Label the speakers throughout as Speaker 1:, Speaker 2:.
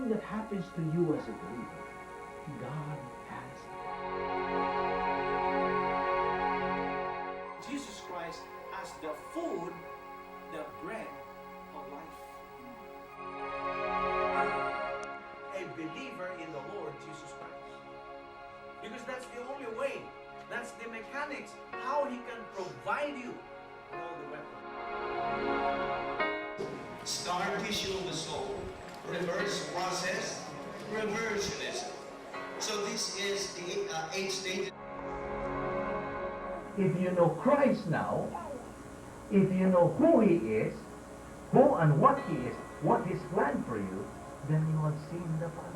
Speaker 1: Everything that happens to you as a believer, God has.
Speaker 2: Jesus Christ as the food, the bread of life.
Speaker 3: A believer in the Lord Jesus Christ. Because that's the only way. That's the mechanics. How He can provide you with all the weapons.
Speaker 4: Scar tissue of the soul, reverse process, reversionism. So this is the eight stages.
Speaker 1: If you know Christ now, if you know who He is, who and what He is, what His plan for you, then you have seen the Father.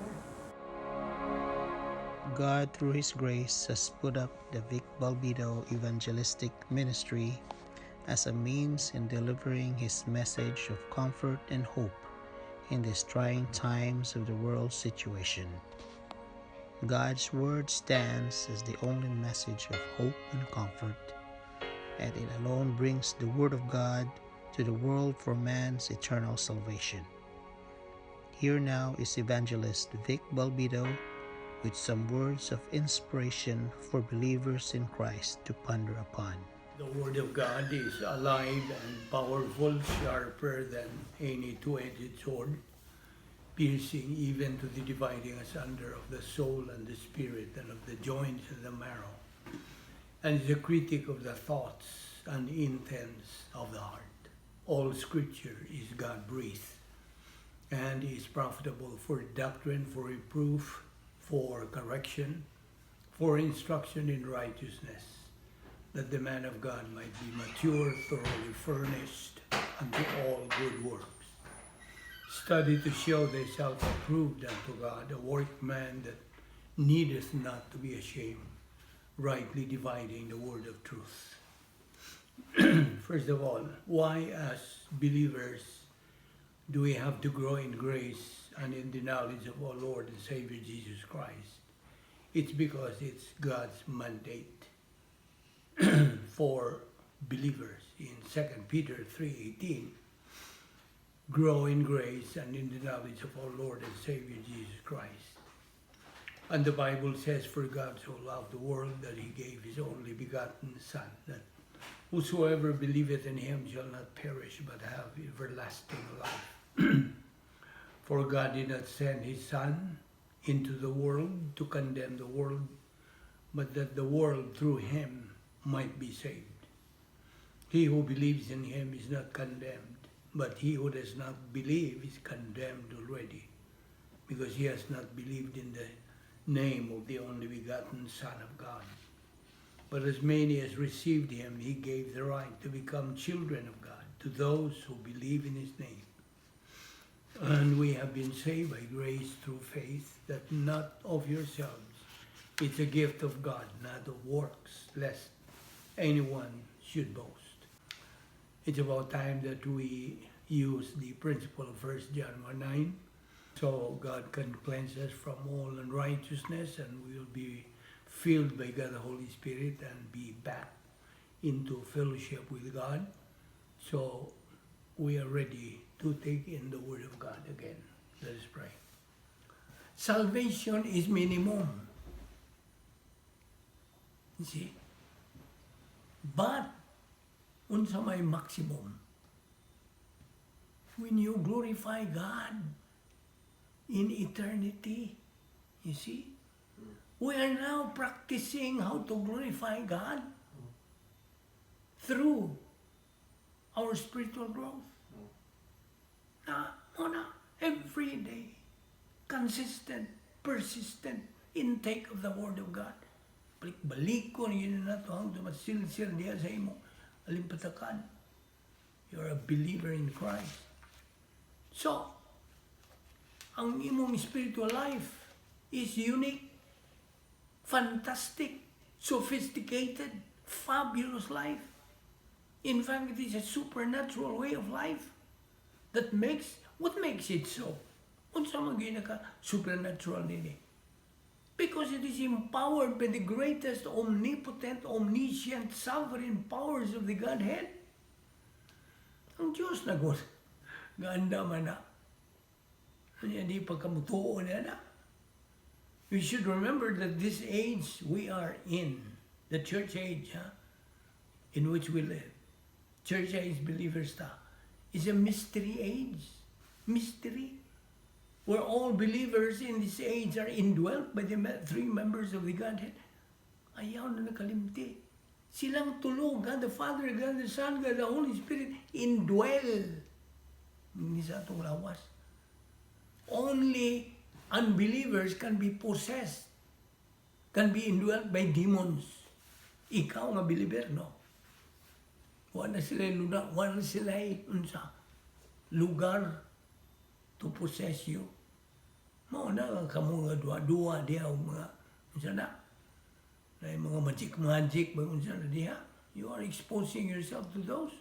Speaker 5: God, through His grace, has put up the Vic Balbido Evangelistic Ministry as a means in delivering His message of comfort and hope in these trying times of the world situation. God's Word stands as the only message of hope and comfort, and it alone brings the Word of God to the world for man's eternal salvation. Here now is Evangelist Vic Balbido with some words of inspiration for believers in Christ to ponder upon.
Speaker 6: The Word of God is alive and powerful, sharper than any two-edged sword, piercing even to the dividing asunder of the soul and the spirit and of the joints and the marrow, and is a critic of the thoughts and intents of the heart. All Scripture is God-breathed and is profitable for doctrine, for reproof, for correction, for instruction in righteousness, that the man of God might be mature, thoroughly furnished unto all good works. Study to show thyself approved unto God, a workman that needeth not to be ashamed, rightly dividing the word of truth. First of all, why as believers do we have to grow in grace and in the knowledge of our Lord and Savior Jesus Christ? It's because it's God's mandate for believers. In 2 Peter 3:18, grow in grace and in the knowledge of our Lord and Savior Jesus Christ. And the Bible says, "For God so loved the world that he gave his only begotten Son, that whosoever believeth in him shall not perish but have everlasting life." For God did not send his Son into the world to condemn the world, but that the world through him might be saved. He who believes in him is not condemned, but he who does not believe is condemned already, because he has not believed in the name of the only begotten Son of God. But as many as received him, he gave the right to become children of God, to those who believe in his name. And we have been saved by grace through faith, that not of yourselves. It's a gift of God, not of works, lest anyone should boast. It's about time that we use the principle of 1 John 1:9, so God can cleanse us from all unrighteousness and we will be filled by God the Holy Spirit and be back into fellowship with God. So we are ready to take in the Word of God again. Let us pray. Salvation is minimum. You see? But, unsa may maximum? When you glorify God in eternity, you see? We are now practicing how to glorify God through our spiritual growth. Na, mao na, every day, consistent, persistent intake of the Word of God. Balik-balikon gyud nato hangtod masilsil diha sa imo alimpatakan. You're a believer in Christ. So, ang imong spiritual life is unique, fantastic, sophisticated, fabulous life. In fact, it is a supernatural way of life that makes, what makes it so? Unsa man gyud naka supernatural nini? Because it is empowered by the greatest omnipotent, omniscient, sovereign powers of the Godhead. Ang Diyos na gud. Ganda man na. Kanya di pa kamutuo na na. We should remember that this age we are in, the church age, huh, in which we live, church age believers ta, is a mystery age. Mystery. Where all believers in this age are indwelt by the three members of the Godhead. Ayaw na nakalimti. Silang tulo, God the Father, God the Son, God the Holy Spirit, indwell ni sa atong lawas. Only unbelievers can be possessed, can be indwelt by demons. Ikaw nga believer, no? Wala sila luna, wala sila unsa lugar to possess you. Mao na nga kamo nga duwa-duwa diha og mga unsa na na yung mga magic magic ba unsa na diha. You are exposing yourself to those.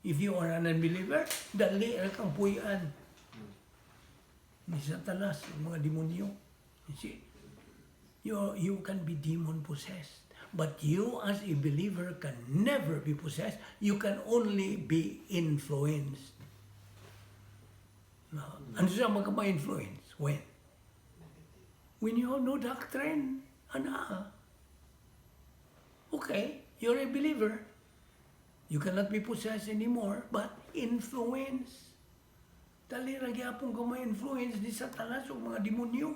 Speaker 6: If you are an unbeliever, dali ra kang puy-an ni Satanas, ang mga demonyo. You see? You can be demon possessed. But you as a believer can never be possessed. You can only be influenced. No. Ano siya magka-influence? When? When you have no doctrine. Ana. Okay, you're a believer. You cannot be possessed anymore, but influence. Dali ra gyapon ka ma-influence ni Satanas o mga demonyo.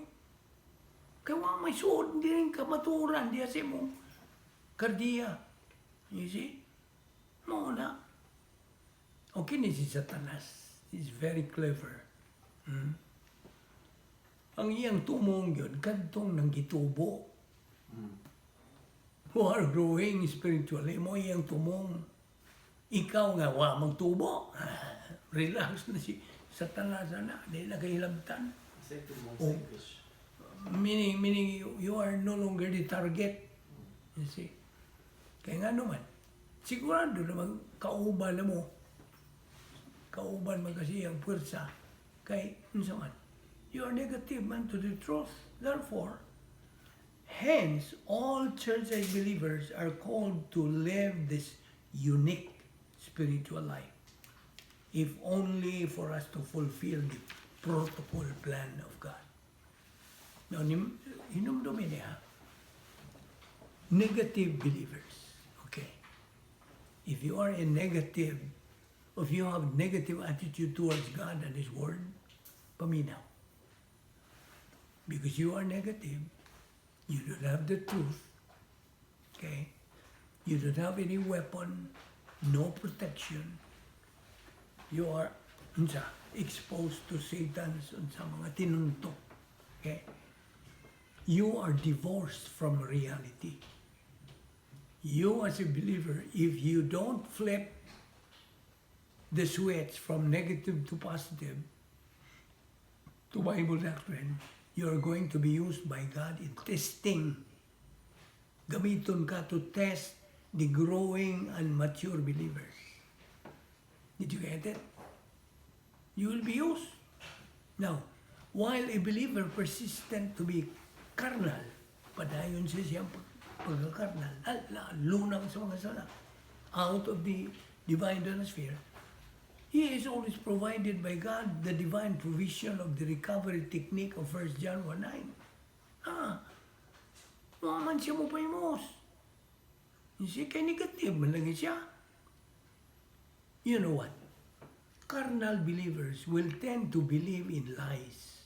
Speaker 6: Kaya wa may suod din kamaturan diya sa imong kardiya. You see? Mao na. Okay ni si Satanas. He's very clever. Ang iyang tumong yun, kadtong nang gitubo. Who are growing spiritually, mao iyang tumong. Ikaw nga, wa magtubo. Relax na si Satanas na, di na kahilabtan.
Speaker 2: Say tumong
Speaker 6: Oh.
Speaker 2: sa English.
Speaker 6: Meaning you are no longer the target. You see? Kaya nga naman, sigurado naman kauban na mo. Kauban man kasi ang pwersa. Kay, unsa man, you are negative man to the truth. Therefore, hence, all church age believers are called to live this unique spiritual life, if only for us to fulfill the protocol plan of God. Now, hinumdumi niya, negative believers, okay? If you are a negative, if you have negative attitude towards God and His Word, paminaw. Because you are negative, you don't have the truth, okay? You don't have any weapon, no protection. You are unsa, exposed to Satan's unsa mga tinuntok. Okay? You are divorced from reality. You as a believer, if you don't flip the switch from negative to positive to Bible doctrine, you are going to be used by God in testing. Gamiton ka to test the growing and mature believers. Did you get it? You will be used. Now, while a believer persistent to be carnal, padayon siya siyang pagkakarnal, lunang sa mga sala, out of the divine sphere, he is always provided by God the divine provision of the recovery technique of 1 John 1:9. Wa man siya mo paimos. You see, kay negative man lagi siya. You know what? Carnal believers will tend to believe in lies.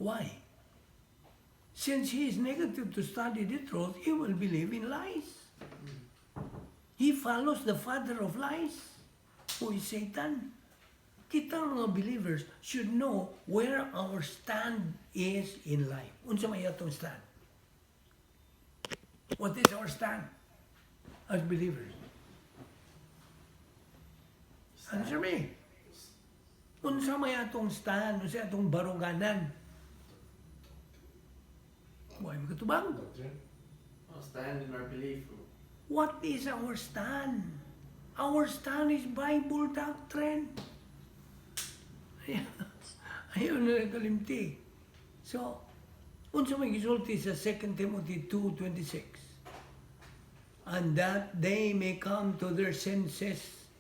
Speaker 6: Why? Since he is negative to study the truth, he will believe in lies. He follows the father of lies, who is Satan. Kita mga believers should know where our stand is in life. Unsa may atong stand? What is our stand as believers? Answer me. Unsa may atong stand? Unsa atong baruganan? Why makatubang?
Speaker 2: Doctrine. Oh, stand in our belief.
Speaker 6: What is our stand? Our stand is Bible doctrine. Ayaw na nakalimti. So, unsa may gisulti sa 2 Timothy 2:26? "And that they may come to their senses."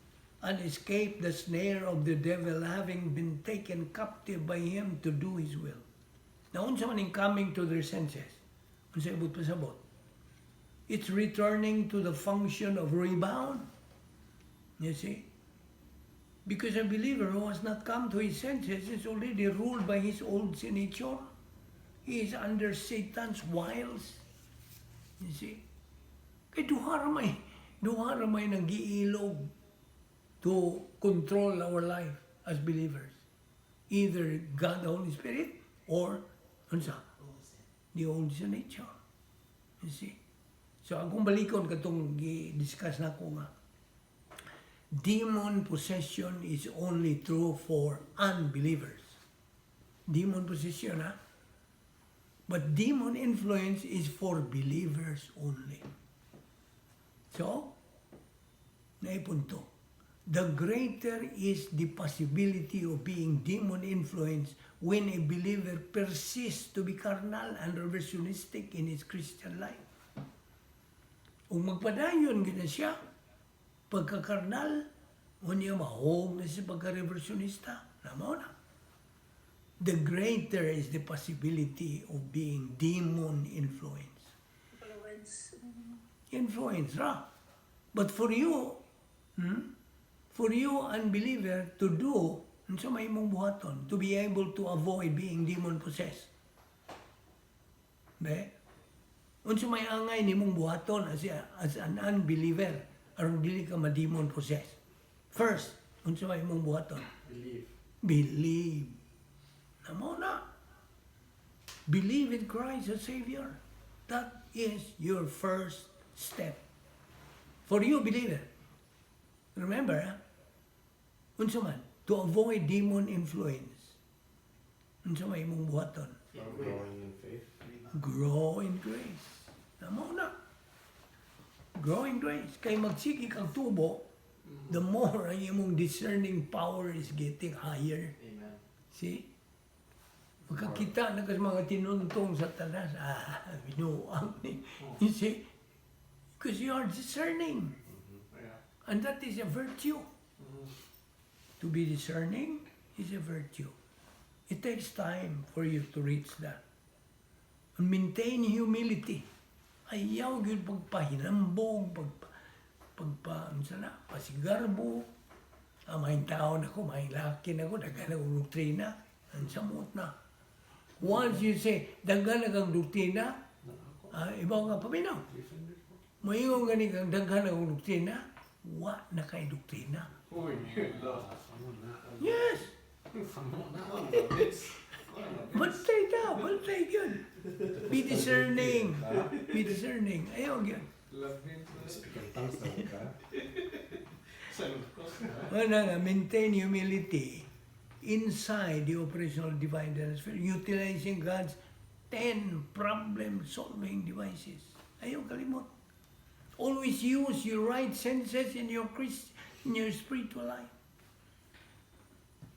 Speaker 6: And escape the snare of the devil, having been taken captive by him to do his will. Now, unsa man ang coming to their senses? Unsa ibot pasabot? It's returning to the function of rebound. You see? Because a believer who has not come to his senses is already ruled by his old sin nature. He is under Satan's wiles. You see? Kay duha ra may nanggiilog to control our life as believers. Either God the Holy Spirit or unsa? The old sin nature. You see? So akong balikon katong gi-discuss nako nga demon possession is only true for unbelievers. Demon possession, ha? But demon influence is for believers only. So, naay punto. The greater is the possibility of being demon influenced when a believer persists to be carnal and reversionistic in his Christian life. Kung magpadayon gina siya, pagkakarnal, unya mahog na siya pagka-reversionista. Na mao na. The greater is the possibility of being demon influenced.
Speaker 7: Influence.
Speaker 6: Influence, ra. But for you, for you unbeliever to do, unsa may imong buhaton, to be able to avoid being demon possessed? Be? Unsa may angay nimong buhaton as an unbeliever aron dili ka ma-demon possessed? First, unsa may imong buhaton?
Speaker 8: Believe.
Speaker 6: Believe. Na mao na. Believe in Christ as Savior. That is your first step. For you, believer. Remember, ha? Unsa man, to avoid demon influence. Unsa may imong buhaton?
Speaker 8: Growing in faith.
Speaker 6: Grow in grace. Na mao na. Grow in grace. Kay magsige kang tubo, the more ang imong discerning power is getting higher.
Speaker 8: Amen.
Speaker 6: See? Makakita na ka sa mga tinuntong sa tanas, ah, binuang ni. You see? Because you are discerning. And that is a virtue. To be discerning is a virtue. It takes time for you to reach that. And maintain humility. Ayaw gyud pagpahinambog, pagpa, ano na, pasigarbo. Ah, maayong tao na ko, maayong laki na ko, daghan akong doktrina. Ang samot na. Once you say, daghan na kang doktrina, ah, ibaw nga paminaw. Moingon gani kang daghan akong doktrina, wa na kay doktrina.
Speaker 8: Uy,
Speaker 6: Yes! Bantay ta, bantay yun. Be discerning. Be discerning. Ayaw yun.
Speaker 8: Speaking tongues na ka.
Speaker 6: Ano nga, maintain humility inside the operational divine sphere, utilizing God's 10 problem-solving devices. Ayaw kalimot. Always use your right senses in your spiritual life.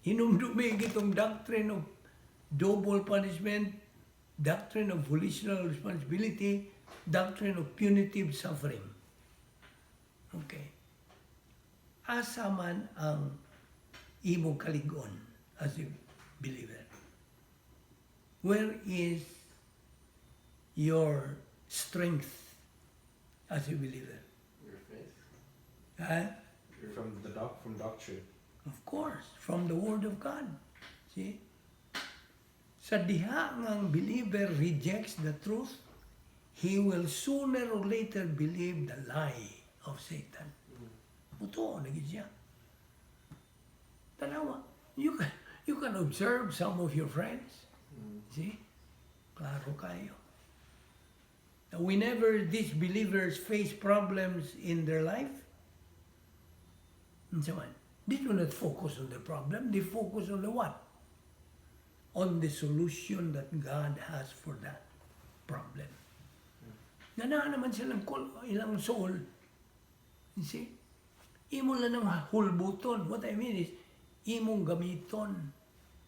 Speaker 6: Hinumdumi itong doctrine of double punishment, doctrine of volitional responsibility, doctrine of punitive suffering. Okay. Asa man ang imong kalig-on as a believer? Where is your strength as a believer?
Speaker 8: Your faith.
Speaker 6: Huh?
Speaker 8: From doctrine.
Speaker 6: Of course, from the Word of God. See? Sa diha nga ang believer rejects the truth, he will sooner or later believe the lie of Satan. Totoo, naging siya. Tanawa. You can observe some of your friends. See? Klaro kayo. Now, whenever these believers face problems in their life, unsa man, they do not focus on the problem, they focus on the what? On the solution that God has for that problem. Naa naman silang ilang soul. You see? Imo lang ng hulbuton. What I mean is, imong gamiton.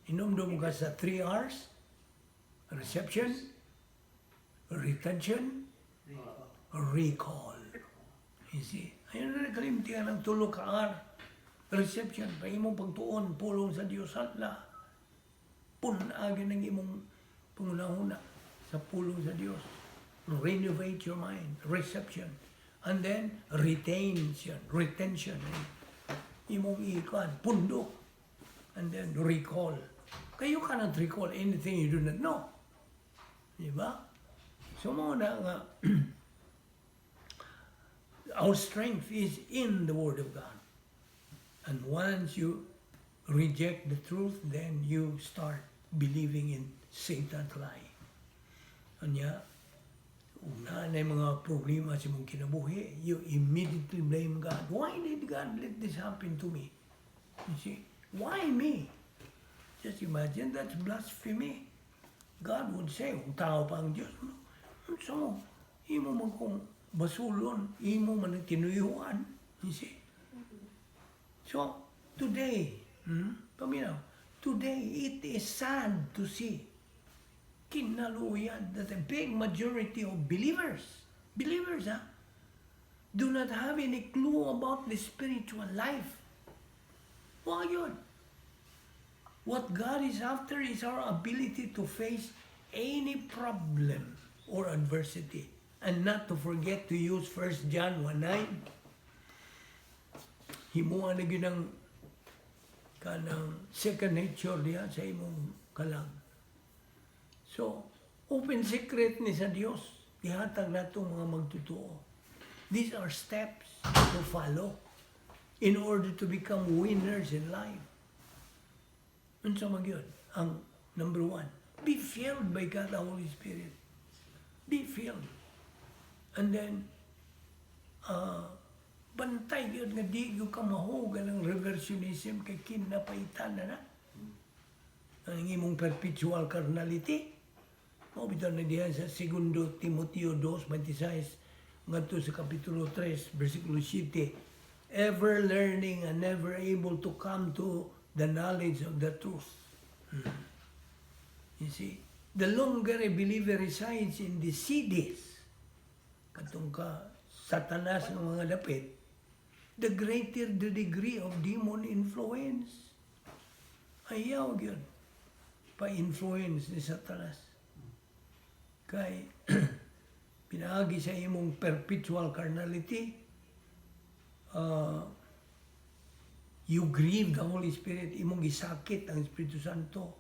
Speaker 6: Hinumdum ka sa 3 R's: reception, retention, recall. You see? Ayun na nakalimti ka ng tulo ka R. Reception, pa imong pagtuon, pulong sa Dios hala. Pun-agi ng imong pangunahuna sa pulong sa Dios. Renovate your mind, reception. And then, retention, retention. Eh. Imong ikuan, pundok. And then, recall. Kay you cannot recall anything you do not know. Di ba? So mao na nga, our strength is in the Word of God. And once you reject the truth, then you start believing in Satan's lie. Anya, una na yung mga problema sa imong kinabuhi, you immediately blame God. Why did God let this happen to me? You see, why me? Just imagine, that's blasphemy. God would say, kung tao pa ang Diyos, so, imo man kong basulon, imo man ang tinuyuan. You see? So, today, paminaw, today it is sad to see kinaluyan that a big majority of believers, believers, ah, do not have any clue about the spiritual life. Why yun? What God is after is our ability to face any problem or adversity and not to forget to use 1 John 1:9. Himuan na gyud ang kanang second nature diha sa imong kalag. So, open secret ni sa Dios. Gihatag nato mga magtotoo. These are steps to follow in order to become winners in life. Unsa man gyud? Ang number one, be filled by God the Holy Spirit. Be filled. And then, bantay gyud nga di gyud ka mahugan ng reversionism kay kinapaitan na na. Ang imong perpetual carnality. Mao bitaw na diha sa Segundo Timoteo 2:26 ngadto sa Kapitulo 3, versikulo 7, ever learning and never able to come to the knowledge of the truth. You see, the longer a believer resides in the CDs, katong ka Satanas ng mga dapit, the greater the degree of demon influence. Ayaw yun. Pa-influence ni Satanas. Kay pinaagi sa imong perpetual carnality, you grieve the Holy Spirit, imong gisakit ang Espiritu Santo,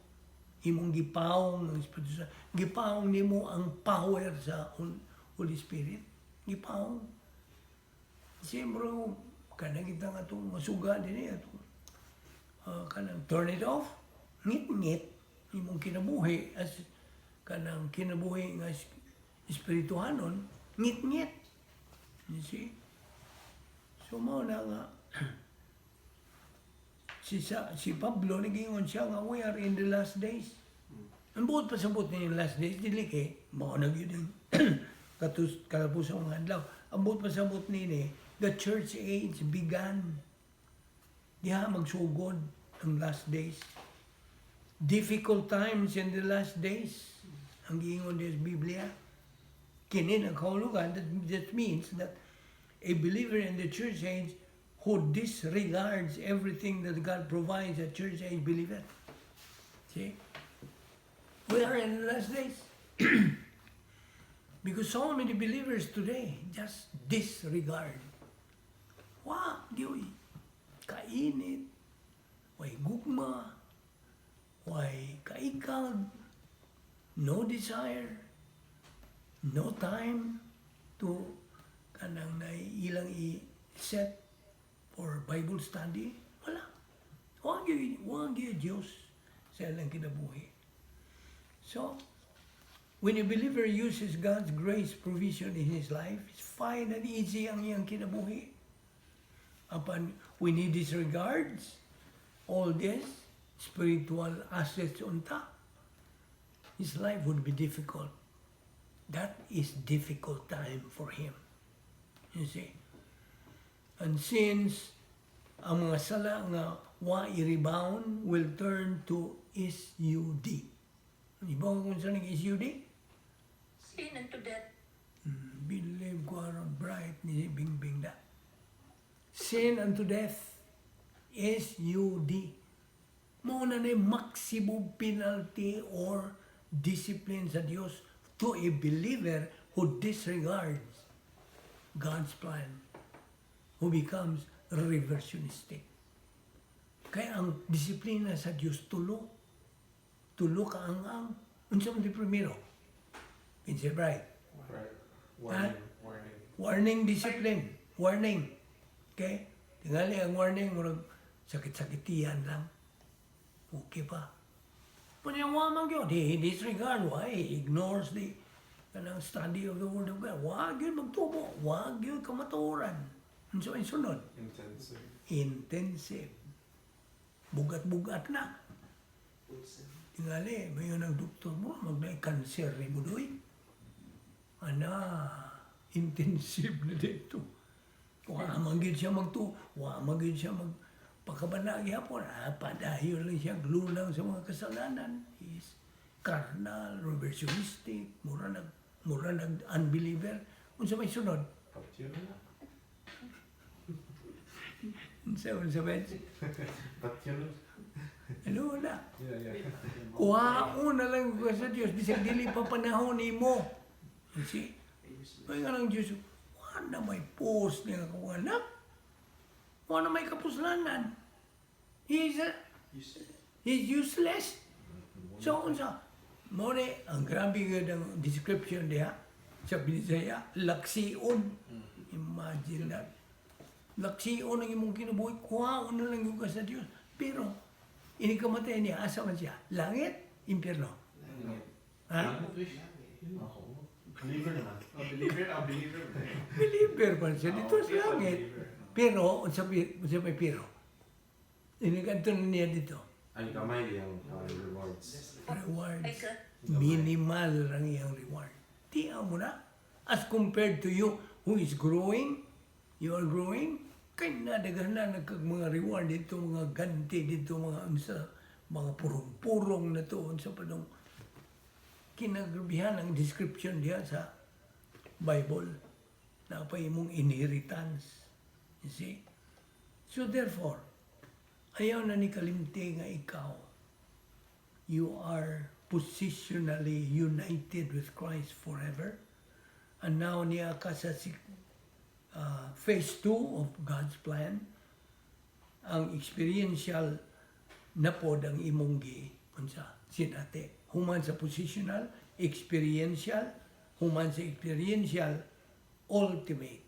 Speaker 6: imong gipaong ang Espiritu Santo, gipaong nimo ang power sa Holy Spirit, gipaong. Siyempre, kanang kita nga itong masuga din eh, atong, kanang turn it off, ngit-ngit, imong kinabuhi, as kanang kinabuhi nga espirituhanon, ngit-ngit. You see? So mao na nga, si Pablo, nagingon siya nga, we are in the last days. Ang buot pasabot ni last days, dili kay, mao na gyud ang katus, katapusan mga adlaw. Ang buot pasabot nini, the church age began. Diha magsugod ang last days. Difficult times in the last days. Ang giingon diha sa Biblia. Kini ang kahulugan, that means that a believer in the church age who disregards everything that God provides a church age believer. See? We are in the last days. Because so many believers today just disregard. Wa, di uy. Kainit, way gugma, way kaikag, no desire, no time to kanang na ilang i-set for Bible study. Wala. Wa gyud Diyos sa ilang kinabuhi. So, when a believer uses God's grace provision in his life, it's fine and easy ang iyang kinabuhi. Apan, when he disregards all this spiritual assets unta, his life would be difficult. That is difficult time for him. You see? And since ang mga sala nga wa i-rebound will turn to SUD. Di ba kung saan ang SUD?
Speaker 7: Sin unto death.
Speaker 6: Believe ko aron bright ni Bingbing na. Sin unto death. SUD. Mao na ni maximum penalty or discipline sa Dios to a believer who disregards God's plan, who becomes reversionistic. Kaya ang disiplina sa Dios, tulo. Tulo ka ang. Unsa man di primero? Kinsay, Bright?
Speaker 8: Right. Warning. Warning.
Speaker 6: Warning discipline. Warning. Okay? Tingali ang warning, murag sakit-sakitian lang. Okay pa. Kunya wa man gyud, he disregard, why? He ignores the kanang study of the Word of God. Wa gyud magtubo, wa gyud kamatuoran. Unsa may sunod?
Speaker 8: Intensive.
Speaker 6: Intensive. Bugat-bugat na. Tingali, may ang doktor mo, magna cancer ni Budoy. Ana, intensive na dito. Wa man gyud siya wa man gyud siya mag pagkabana gyapon, padayon lang siya, glulang sa mga kasalanan. He is carnal, reversionistic, mura nag unbeliever. Unsa may sunod?
Speaker 8: Patyon na.
Speaker 6: Unsa ba?
Speaker 8: Patyon na.
Speaker 6: Ano na?
Speaker 8: Yeah.
Speaker 6: Kuhaon na lang ko sa Diyos, bisag dili pa panahon nimo. You see? Kaya nga ng Diyos, wala may post niya akong anak. Wala may kapuslanan. He's useless. So, unsa? Mao ni, ang grabe nga ang description diha sa Binisaya, laksion. Imagine that. Laksion ang imong kinabuhi, kuhaon na lang yung ka sa Diyos. Pero, ini kamatay niya, asa man siya? Langit? Impyerno? Ha?
Speaker 8: Ako. Believer naman. Oh, believer. Oh, believer.
Speaker 6: Believer pa siya dito sa langit.
Speaker 8: Believer.
Speaker 6: Pero, unsa may pero? Inikanto na niya dito.
Speaker 8: Ay, gamay yung rewards.
Speaker 6: Rewards.
Speaker 7: Ay, ka.
Speaker 6: Minimal lang iyang reward. Tiyaw mo na. As compared to you who is growing, you are growing, kay nadaghan na nagkag mga reward dito, mga ganti dito, mga unsa, mga purong-purong na to, unsa pa dong kinagrabihan ang description diya sa Bible na pa imong inheritance. You see? So therefore, ayaw na ni kalimti nga ikaw, you are positionally united with Christ forever. And now niya ka sa phase 2 of God's plan. Ang experiential na pod ang imong gi unsa sinate. Human sa positional, experiential, human sa experiential, ultimate.